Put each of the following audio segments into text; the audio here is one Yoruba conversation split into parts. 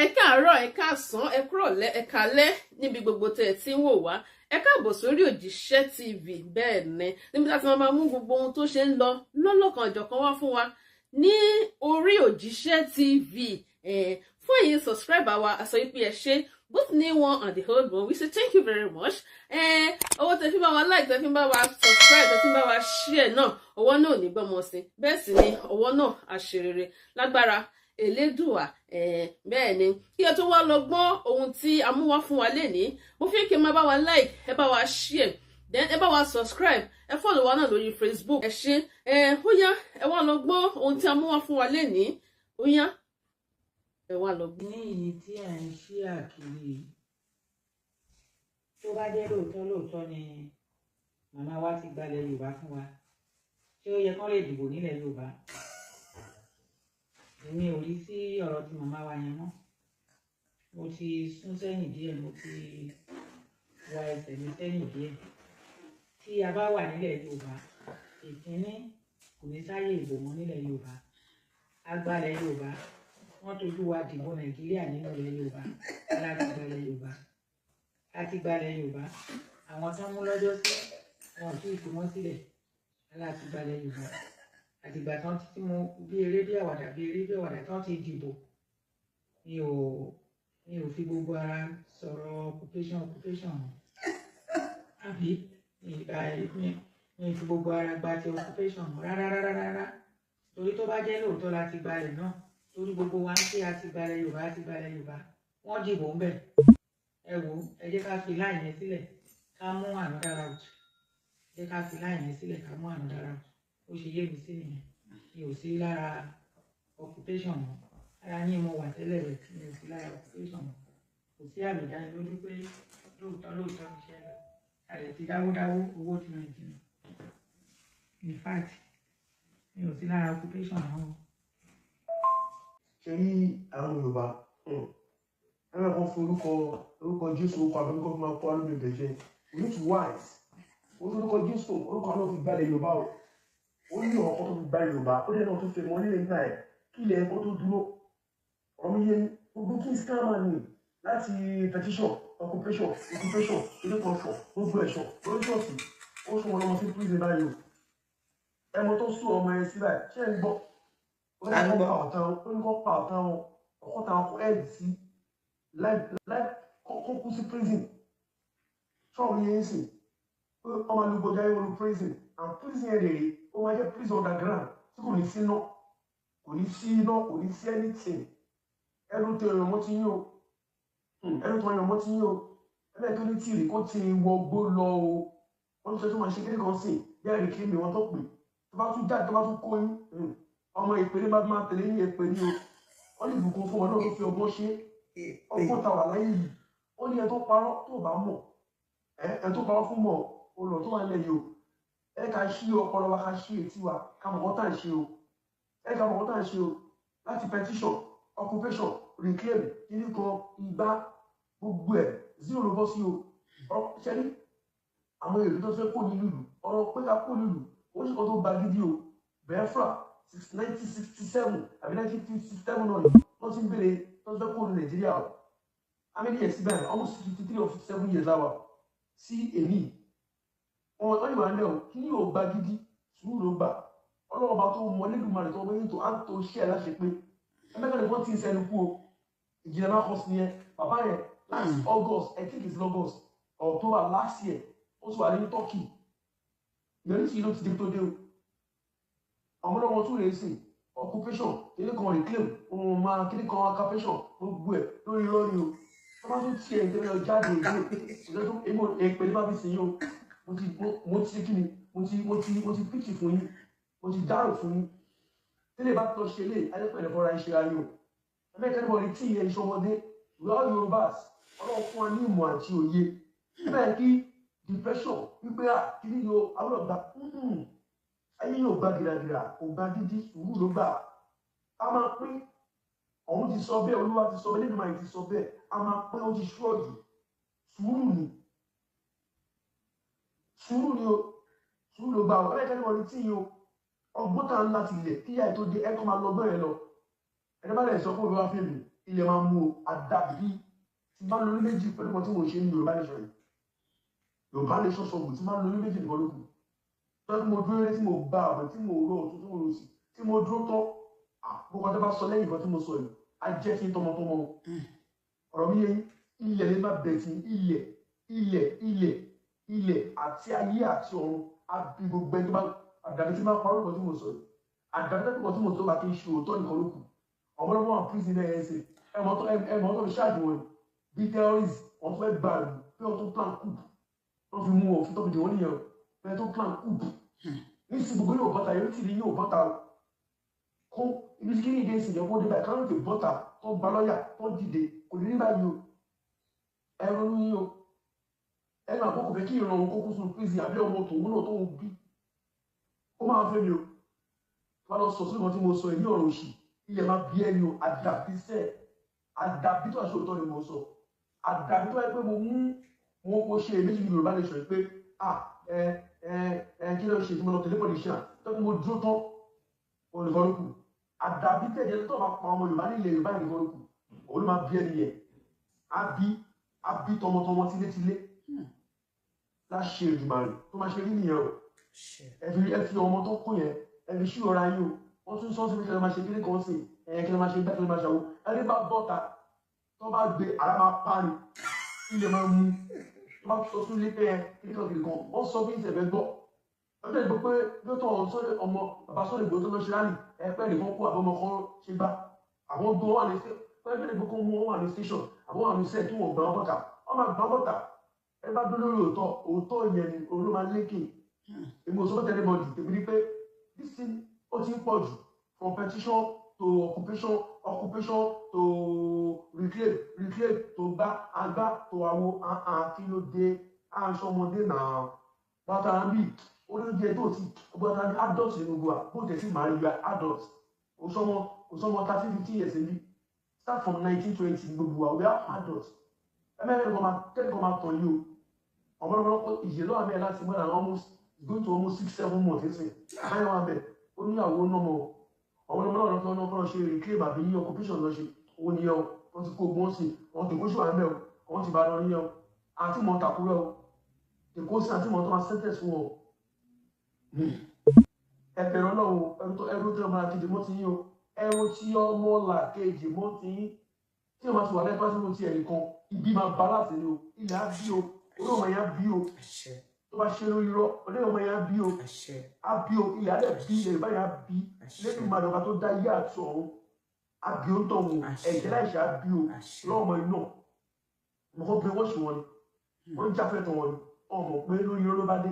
Ẹ káàárọ̀, ẹ káàsán, ẹ kúrọ̀lẹ́, ẹ káalẹ́ níbi gbogbo tẹ́ ẹ ti ń wò wá. Ẹ káàbọ̀ sórí Òjíṣẹ́ TV. Bẹ́ẹ̀ ni, níbi tá a ti máa mú gbogbo ohun tó ṣe ń lọ lọ́lọ́kan ọ̀jọ̀kan wá fún wa ní orí Òjíṣẹ́ TV. Fún ẹ̀yin subscriber wa, a sọ pé ẹ ṣé, both new one and the old one, we say thank you very much. Owó tẹ́ fi bá wa like, tẹ́ fi bá wa subscribe, tẹ́ fi bá wa share náà, ọwọ́ náà ò ní gbọ́mọ sí. Bẹ́ẹ̀ sì ni ọwọ́ náà àṣerere lágbára Elédùà. Bẹ́ẹ̀ ni, kí ẹ tó wá lọ gbọ́ ohun tí a mú wá fún wa lénìí, mo fi kí ẹ máa bá wa like, ẹ bá wa share, then ẹ bá wa subscribe, ẹ follow wa náà lórí Facebook. Ẹ ṣé. Ẹ ó yá, ẹ wá lọ gbọ́ ohun tí a mú wá fún wa lénìí. Ó yá, ẹ wá lọ gbọ́. Ní ìyí tí ẹ̀ ń ṣí àkìrí, tó bá jẹ́ lóòótọ́ lóòótọ́ ni màmá wa ti gbalẹ̀ Yorùbá fún wa, ṣé ó yẹ kán lè dìbò nílẹ̀ Yorùbá? Èmi ò rí sí ọ̀rọ̀ tí màmá wa yẹn mọ́. Mo ti sún sẹ́yìn díẹ̀, mo ti wa ẹsẹ̀ mi sẹ́yìn díẹ̀. Tí a bá wà nílẹ̀ Yorùbá, ìkíní, kò ní sáyè ìbò mọ́ nílẹ̀ Yorùbá. Agbálẹ̀ Yorùbá, wọ́n tójú wa dìbò Nàìjíríà nínú ilẹ̀ Yorùbá. Láti gbalẹ̀ Yorùbá, láti gbalẹ̀ Yorùbá, àwọn tó ń mú lọ́jọ́ sí wọn ò tí ì fi wọ́n sílẹ̀ láti gbalẹ̀ Yorùbá. Àtìgbà tán tí mo bí eré bí àwàdà, bí eré bí àwàdà tán ti dìbò, mi ò fi gbogbo ara sọ̀rọ̀ occupation àbí mi ò fi gbogbo ara gba ti occupation rárá rárá rárá, torí tó bá jẹ́ lóòótọ́ la ti gbalẹ̀ náà, torí gbogbo wa ń ṣe àti gbalẹ̀ Yorùbá, àti gbalẹ̀ Yorùbá, wọ́n dìbò ń bẹ̀. Ẹ wò ó, ẹ jẹ́ ká fi line yẹn sílẹ̀, ká mú another route. Ẹ jẹ́ ká fi line yẹn sílẹ̀, ká mú another route. Ó ṣe yé mi sí nìyẹn. Mi ò sí lára occupation mọ́. Ara yín mo wà tẹ́lẹ̀ rẹ̀. Mi ò sí lára occupation mọ́. Kò sí àmì ìdánilójú pé lóòótọ́ lóòótọ́ ní iṣẹ́ lọ. A lè ti dáwó dáwó, owó ti rìn jìnnà. In fact, mi ò sí lára occupation mọ́ o. Ṣe rí àwọn Yorùbá, ẹ̀rọ kan fi orúkọ Jésù, orúkọ àbí orúkọ fi máa kọ́ alómi ìbẹ̀ jẹ́. We need to wise. Orúkọ Jésù, orúkọ náà fi gbalẹ̀ Yorùbá o. Ó ní ọkọ tó fi gba Yorùbá, ó dẹ̀ náà tó fẹ́ mọ́ nílẹ̀ nígbà ẹ̀ kí ilẹ̀ ẹ̀kọ́ tó dúró. Ọmọ yẹn gbogbo kí scammer ni láti petition, occupation, ilé kan ṣọ gbogbo ẹ̀ṣọ́ lórí ṣọ́ọ̀ṣì. Ó sún wọn lọ́mọ sí prison báyìí o. Ẹmọ tó sún ọmọ yẹn sí báyìí, ṣé ẹ ń gbọ́? Ó ní kó pa ọ̀tá wọn, ó ní kó pa ọ̀tá wọn, ọkọ̀ táwọn kó ẹ̀ẹ́dì sí láì kó kú sí prison. Ṣọ́ọ̀rù yẹn ń sìn pé ọmọ alúgbọ̀dá yẹn wọnú prison, and prison yẹn rèé, ó máa jẹ́ prison underground tí kò ní sí iná, kò ní sí iná, kò ní sí anything. Ẹnu tó ẹyàn mọ́ ti yín o, ẹnu tó ẹyàn mọ́ ti yín o. Ẹbẹ̀ tó ní tìrì kó ti wọ gbó lọ o. Wọ́n tún ṣe tó máa ṣe kékeré kan sí bí ẹ̀rì kí mi wọ́n tó pè tó bá tún jáde, tó bá tún kó yín ọmọ ìpele bá máa tẹ̀lé yín, èpè ní o. Wọ́n ní ìbùkún fún wọn náà tó fi ọgbọ́n ṣe. Ọgbọ́n ta wà láyé yìí, ó ní ẹ tó parọ́ tó bá mọ̀, ẹ tó parọ́ fún mọ̀ olùrọ̀ tó wà nílẹ̀ yìí o. Ẹ ká ṣí ọpọlọ wa, ká ṣí etí wa, ká mọ̀ kọ́ tá à ń ṣe o. Ẹ ká mọ̀ kọ́ tá à ń ṣe o. Láti petition, occupation, reclaim, kíní kan, igba, gbogbo ẹ̀, zero ló bọ́ sí o. Ṣẹ́rí àwọn èrò tó fẹ́ kó nílùú ìlú, ọ̀rọ̀ pé ká kó nílùú, ó ṣe kan tó gba gidi o. Biafra 1967 àbí 1957 náà ni wọ́n ti ń béèrè tó fẹ́ kó ní Nàìjíríà o. How many years síbẹ̀? Almost 53 or 57 years láwa sí èmi. Wọ́n yìí wà ní ẹ̀ o. Kí ni yóò gba gidi? Sùúrù ló gbà. Ọlọ́run bá tó mọ Elédùmarè tó wọ́n tó á tó ṣe ẹ̀ láṣẹ pé ẹgbẹ́ kan nìkan tí ń sẹ́nu kú o. Ìjìnlẹ̀ máa kọ́ sí yẹn. Bàbá yẹn, last August, I think it's in August or October last year, ó ti wà ní Turkey. Ìyẹn ní ló ti dé tó dé o. Àwọn ọlọ́wọ́ tún lè sìn occupation, kíní kan reclaim, òun máa kíní kan occupation, gbogbo ẹ̀ lórí irọ́ ni o. Tó bá tún tiẹ̀ ìtẹ́lẹ̀ lọ jáde ìlú ìṣẹ́ tó èmi èpè ní bá fi sìn yín o. Mo ti ṣe kí ni, mo ti pìtì fún yín, mo ti dárò fún yín. Tẹ́lẹ̀ bá lọ ṣe lé ayépẹ̀lẹ̀ fọ́ra iṣẹ́ ayé o. Ẹgbẹ́ kẹ́ni bọ̀dé tí ìyẹn iṣẹ́ ọmọdé. We all Yorùbás, Ọlọ́run fún wa ní ìmọ̀ àti òye bẹ́ẹ̀ kí depression wípé à kí ni yóò àwọn ọ̀gbà ayé yóò gba gìràgìrà, kò gba dídí, sùúrù ló gbà. A máa pín. Ọ̀hún ti sọ bẹ́ẹ̀, Olúwa ti sọ bẹ́ẹ̀, Elédùmarè ti sọ bẹ́ẹ̀, a máa pín. Ó ti ṣúọ̀jù. Sùúrù ni, sùúrù ni o, sùúrù ló gbà ọ. Ẹgbẹ́ kẹ́ni bọ̀dé tí yìí o, ọgbọ́n tá ń láti ilẹ̀ kíyà ètò dé ẹ̀kọ́ máa lọ gbọ́n yẹn lọ. Ẹni bá lè sọ fún òwe wá fèmí Ilẹ̀ máa mú o. Àdàbí tí bá lórí méjì pẹ̀lú kan tí mo ṣe ní Yorùbá Nation yìí, Yorùbá Nation sọ̀gùn tí máa lórí méjì nìkan lókun tọ́jú. Mo dúró tí mo gba àwẹ̀, tí mo rọ ọ̀tún, tí mo rò sí, tí mo dúró tán. Àkókò tó bá sọ lẹ́yìn nǹkan tí mo sọ yìí á jẹ́ kí n tọmọtọmọ ọ̀rọ̀ mi yẹn. Ilẹ̀ lè má bẹ̀ tí ilẹ̀, ilẹ̀, ilẹ̀, ilẹ̀ àti ayé àti ọ̀run á bí gbogbo ẹni tó bá. Àdàbí tí máa parọ́ nǹkan tí mo sọ yìí, àdàbí tí nǹkan tí mo sọ bá kí n ṣe òótọ́ nìkan lókun. Ọ̀pọ̀lọpọ̀ àwọn prison náà ẹ̀ ṣe ẹ̀mọ́ tó fi ṣáàjì wọn bí terrorist. Wọ́n fẹ́ gbà lù pé wọ́n tún plan coup, wọ́n fi mú wọn òfin tó fi dì wọ́n nìyẹn, pé tó plan coup. Nísìnyí gbogbo yóò bọ́ta, yóò tì ní yóò bọ́ta kó ibi tí kìíní ìdí ìsìn kó dé báyìí, káwọn tè bọ́ta tó gba lọ́ọ̀yà tó dìde, kò ní ní báyìí o. Ẹ̀rọ ní o ẹnu àkókò fẹ́ kí ìran òun kó kú sínú prison, àbí ọmọ tòun náà tó ń bí ó máa fẹ́ mi o. Wọ́n lọ sọ sí nǹkan tí mo sọ èmi, ọ̀rọ̀ òṣì, ilẹ̀ máa bí ẹni o. Àdàbí sẹ́, àdàbí tó àṣọ òótọ́ ni mo sọ, àdàbí tó wáyé pé mo mú mo ṣe èméjì ní Yorùbá Nation pé ah ẹ ẹ ẹ kí ló ṣe tí mo lọ tẹ̀lé politician tó kí mo dúró tán olùkọ́lùkù. Àdàbí tẹ̀lé tó bá pa ọmọ Yorùbá nílẹ̀ Yorùbá nìkọ́lùkù, òun ló máa bí ẹni yẹn, á bí, á bí tọmọtọmọ, tilétilé, láṣẹ Èdùmàrè. Tó máa ṣe rí nìyẹn o. Ẹ fi ọmọ tó kún yẹn, ẹ fi ṣí ọ̀rá yín o. Wọ́n tún sọ́ọ́ síbi kí ló máa ṣe kíní kan sí ẹ, kí ló máa ṣe gbá, kí ló máa ṣàwó. Ẹni bá bọ́ta tó bá gbé ara máa pa ni, ilẹ̀ máa mú. Tó bá sọ tún lé pé ẹ kíní kan kíní kan wọ́n sọ bí ìṣẹ̀fẹ̀ gbọ́ ọjọ́ ìgbọ́ pé lóòótọ́ sọ́dọ̀ ọmọ bàbá sọ́dọ̀ ìgbò tó lọ ṣe rally ẹ pẹ́ nìkan kó àbọ̀mọ kan ṣe gbá àwọn gbọ́ wà ní pẹ́ nìkan kó mú wọn wà ní station, àwọn wà ní sẹ́ẹ̀ tí wọ́n gbà wọn bọ́ta, wọ́n máa gbà bọ́ta. Ẹ bá dúró lórí òótọ́, òótọ́ yẹn ni òun ló máa lékè. Èmi ò sọ fún anybody, tèmi ni pé this thing ó ti ń pọ̀ jù, from petition to occupation, occupation to reclaim, reclaim to gbá agbá to àwo àhàn. Kí ló dé? Aṣọ ọmọdé náà bàtà bí olóúnjẹ tó ti bàtà ní adult ní gbogbo à bó tẹ̀ sí màá rí ya adult. Kò sọmọ 13, 15 years ní, start from 19, 20 ní gbogbo wa, we are adult. Ẹ mẹ́rin kan máa kẹ́kọ̀ọ́ kan máa tàn yìí o. Ọ̀pọ̀lọpọ̀ ìyè lọ́wọ́ àmì ẹ̀ láti more than almost going to almost 6, 7 months ẹ̀sìn báyọ̀ wà bẹ̀. Ó níyàwó nọ́mọ ọ̀pọ̀lọpọ̀ náà lọ́tọ́ náà kọ́ ṣe reclaim àbí ní occupation lọ ṣe owó nìyẹn o. Wọ́n ti kó ogun sí wọ́n ti kó ṣùgbọ́n àmẹ́ o, wọ́n ti bá lọ níyẹn o. Àti mọ̀ tàkúrẹ́ o, èkó sí àti mọ̀ tó máa sentence fún ọ. Ẹ bẹ̀rẹ̀ Ọlọ́run. Ẹrú tí ọmọ làkejì mọ́ ti yín o, ẹrú tí ọmọ làkejì mọ́ ti yín, tí ọmọ ti wà lẹ́pẹ́ tí mo ti ẹ̀ nìkan ibi máa bá láti ní o. Ilẹ̀ á bí o, orí ọmọ yẹn á bí o. Tó bá ṣe lórí irọ́, orí ọmọ yẹn á bí o, á bí o. Ilẹ̀ á dẹ̀ bí ilẹ̀ ìbáyà á bí lẹ́nu ìmàdọ̀gá tó dá yé àti ọ̀run á bí ó ń tọ̀ wọ́n ẹ̀jẹ̀ láìṣe á bí o lọ́wọ́ iná. Mo kọ́ pé wọ́n ṣì wọ́n ni wọ́n ń jáfẹ́ tán wọn ni wọ́n mọ̀ pé lórí irọ́ ló bá dé.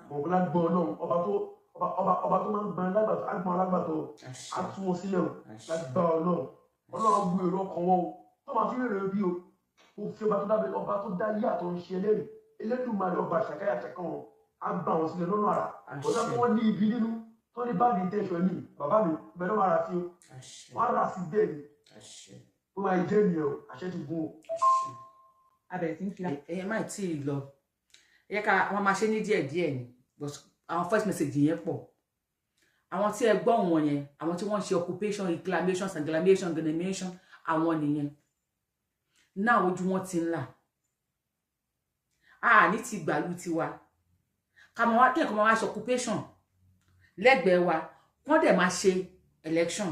Mọ̀ pé lágbọ́ Ọlọ́run ọba tó ọba tó máa ń gbọ́n alágbàtọ́, á gbọ́n alágbàtọ́, á tú wọn sílẹ̀ o. Lágbá Ọlọ́run, Ọlọ́run gbé èrò ọkàn wọn o tó máa fi rèrè bí o. Mo fi ọba tó dábẹ́, ọba tó dá yé àtọ̀ ń ṣe ẹlẹ́rìí, Elédùmarè ọba àṣàkáyà àṣàkàn wọn, á gbà wọn sílẹ̀ lọ́nà àrà. Ọ̀dọ́ tí wọ́n ní ibi nínú tó ní báàgì intention ní bàbá mi bẹ́ẹ̀ ló máa rà sí o, wọ́n á rà sí bẹ́ẹ̀ ni ó máa jẹ́ ènìyàn o. Àṣẹ ti gún o. Abẹ̀rẹ̀ tí ń fi Ẹ̀yẹ má tí ì lọ, ẹ yẹ ká àwọn máa ṣe ní díẹ̀ díẹ̀ ni, but àwọn first message yẹn pọ̀. Àwọn tí ẹ gbọ́ wọn yẹn, àwọn tí wọ́n ń ṣe occupation, reclamation, reclamation, reclamation, àwọn nìyẹn náà. Ojú wọn ti ń là á ní ti gbàlú tiwa, ká máa wá kí ẹ̀kọ́ máa wá ṣe occupation lẹ́gbẹ̀ẹ́ wa, wọ́n dẹ̀ máa ṣe election.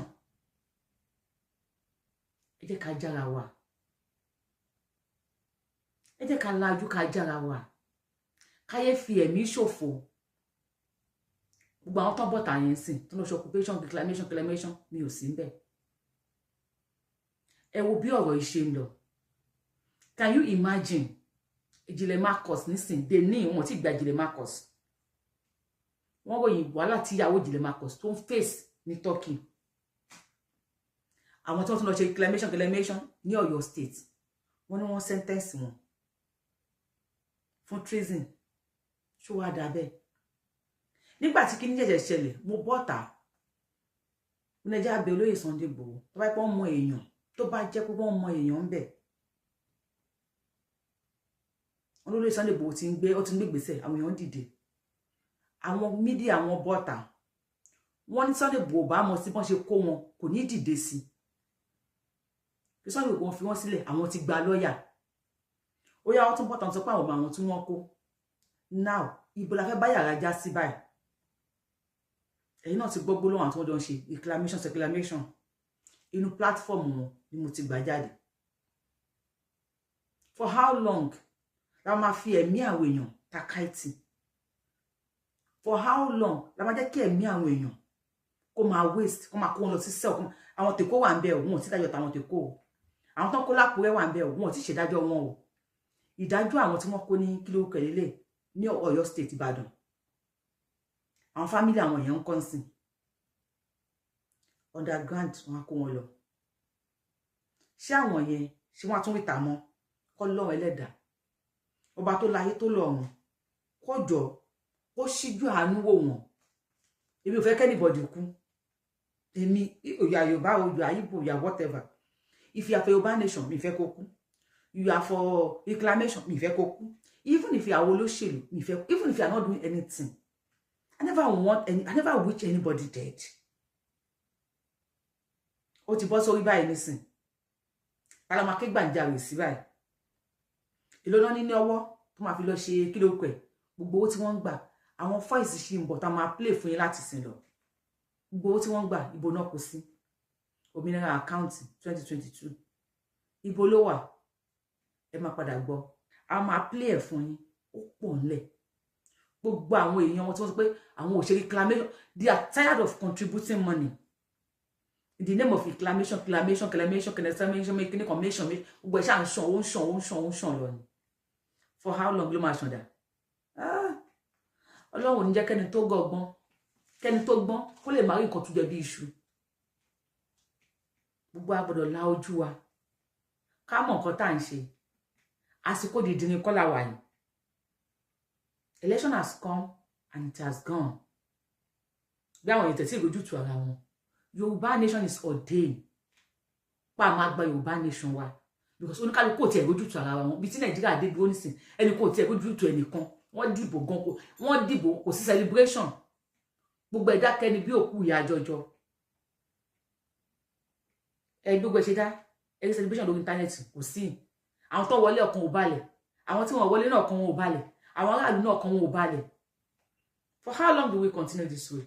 Ẹ jẹ́ ká jára wa, ẹ jẹ́ ká lajú, ká jára wa, káyé fi ẹ̀mí ṣòfò. Gbogbo àwọn tó ń bọ̀tà yẹn sìn tó ń lọ ṣe occupation, reclamation, reclamation, mi ò sí ń bẹ̀. Ẹ wo bí ọ̀rọ̀ yìí ṣe ń lọ. Can you imagine Ìjìnlẹ̀ Marcus nísìn dé ní wọn tí gba Ìjìnlẹ̀ Marcus? Wọ́n ròyìn wàhálà tí ìyàwó Ìjìnlẹ̀ Marcus tó ń face ní Turkey. Àwọn tí wọ́n tún lọ ṣe reclamation, reclamation ní Ọ̀yọ́ State, wọ́n ní wọ́n sentence wọn fún treason. Ṣó wàá dà bẹ́ẹ̀? Nígbà tí kíní jẹ̀jẹ̀ ṣẹlẹ̀, mo bọ́ta, mo ní ẹjẹ́ abẹ olóyè Sunday Igboho. Tó bá pẹ́ wọ́n mọ èèyàn, tó bá jẹ́ pé wọ́n mọ èèyàn ń bẹ̀, olóyè Sunday Igboho ti ń gbé, ó ti ń gbé gbèsè. Àwọn èèyàn dìde, àwọn media, àwọn bọ́ta, wọ́n ní Sunday Igboho bá mọ̀ sí bọ́n ṣe kó wọn, kò ní dìde sí. Kí Sunday Igboho fi wọ́n sílẹ̀, àwọn ti gba lọ́ọ̀yà. Ó yá, wọ́n tún bọ́ta sọ pé àwọn ọmọ àwọn tí wọ́n kó. Now, ibo la fẹ́ bá yàrá já sí báyìí? Ẹ̀yin náà ti gbọ́ gbólóhùn àwọn tí wọ́n jọ ń ṣe reclamation, reclamation. Inú platform wọn ni mo ti gbà jáde. For how long la máa fi ẹ̀mí àwọn èèyàn takáìtì? For how long la máa jẹ́ kí ẹ̀mí àwọn èèyàn kó máa waste, kó máa kó wọn lọ sí cell? Àwọn tèkó wà ń bẹ̀ ò, wọn ò tí dájọ́ tàwọn tèkó o. Àwọn tó ń kó lákùrẹ́ wà ń bẹ̀ ò, wọn ò tí ṣèdájọ́ wọn o. Ìdájọ́ àwọn tí wọ́n kó ní kíló kẹlẹ́lẹ̀ ní Ọ̀yọ́ State, Ìbàdàn, àwọn family àwọn èèyàn ń kọ́ sí underground, wọn á kó wọn lọ. Ṣé àwọn yẹn, ṣé wọn á tún ríta mọ́? Kọ́ lọ́run ẹlẹ́dàá, ọba tó láyé tó lọ́run, kó jọ kó ṣíjú àánú wò wọ́n. Èmi ò fẹ́ kí anybody kú. Èmi, òyà Yorùbá, òyà Ìgbò, òyà whatever, if you are for Yorùbá nation, mi fẹ́ kó kú. You are for reclamation, mi fẹ́ kó kú. Even if you are olóṣèlú, mi fẹ́. Even if you are not doing anything, I never wish anybody dead. Ó ti bọ́ sórí báyìí nísìn, tàlà máa ké gbàǹjarè sí báyìí? Èló náà ní ní ọwọ́ tó máa fi lọ ṣe kí ló kọ ẹ̀? Gbogbo owó tí wọ́n ń gbà, àwọn voice ṣì ń bọ̀ tá máa play fún yín láti sìn lọ. Gbogbo owó tí wọ́n ń gbà, ibo náà kò sí? Òmìnira account 2022, ibo ló wà? Ẹ máa padà gbọ́, a máa play ẹ̀ fún yín. Ó pọ̀ ńlẹ̀. Gbogbo àwọn èèyàn wọn tí wọ́n sọ pé àwọn ò ṣe reclamation, they are tired of contributing money in the name of reclamation, reclamation, reclamation, reclamation, making commission. Gbogbo ẹ̀ ṣáà ń ṣàn, ó ń ṣàn, ó ń ṣàn, ó ń ṣàn lọ ni. For how long ló máa ṣàn dà? Ah, Ọlọ́run ò ní jẹ́ kẹ́ni tó gọ̀gbọ́n, kẹ́ni tó gbọ́n kó lè má rí nǹkan tó jẹ bí iṣu. Gbogbo a gbọ́dọ̀ la ojú wa, ká mọ̀ nǹkan tá à ń ṣe. Àsìkò dìdìrín kọ́ la wà yìí. Election has come and it has gone. Bí àwọn èèyàn tẹ̀sí ìrójútu ara wọn, Yorùbá nation is ordained pa. Àwọn àgbà Yorùbá nation wa, because oníkálukú kò tiẹ̀ rójútu ara wọn. Bí tí Nàìjíríà dé dúró nísìn, ẹnì kò tiẹ̀ rójútu ẹnìkan. Wọ́n dìbò gan, kò wọ́n dìbò, kò sí celebration. Gbogbo ẹ̀dá kẹni bí òkú ìyá jọjọ ẹ. Gbogbo ẹ ṣe dá ẹ ní celebration lórí íńtánẹ́ẹ̀tì, kò sí. Àwọn tó wọlé, ọkàn ò balẹ̀. Àwọn tí wọ́n wọlé náà, ọkàn wọn ò balẹ̀. Àwọn aráàlú náà, ọkàn wọn ò balẹ̀. For how long do we continue this way?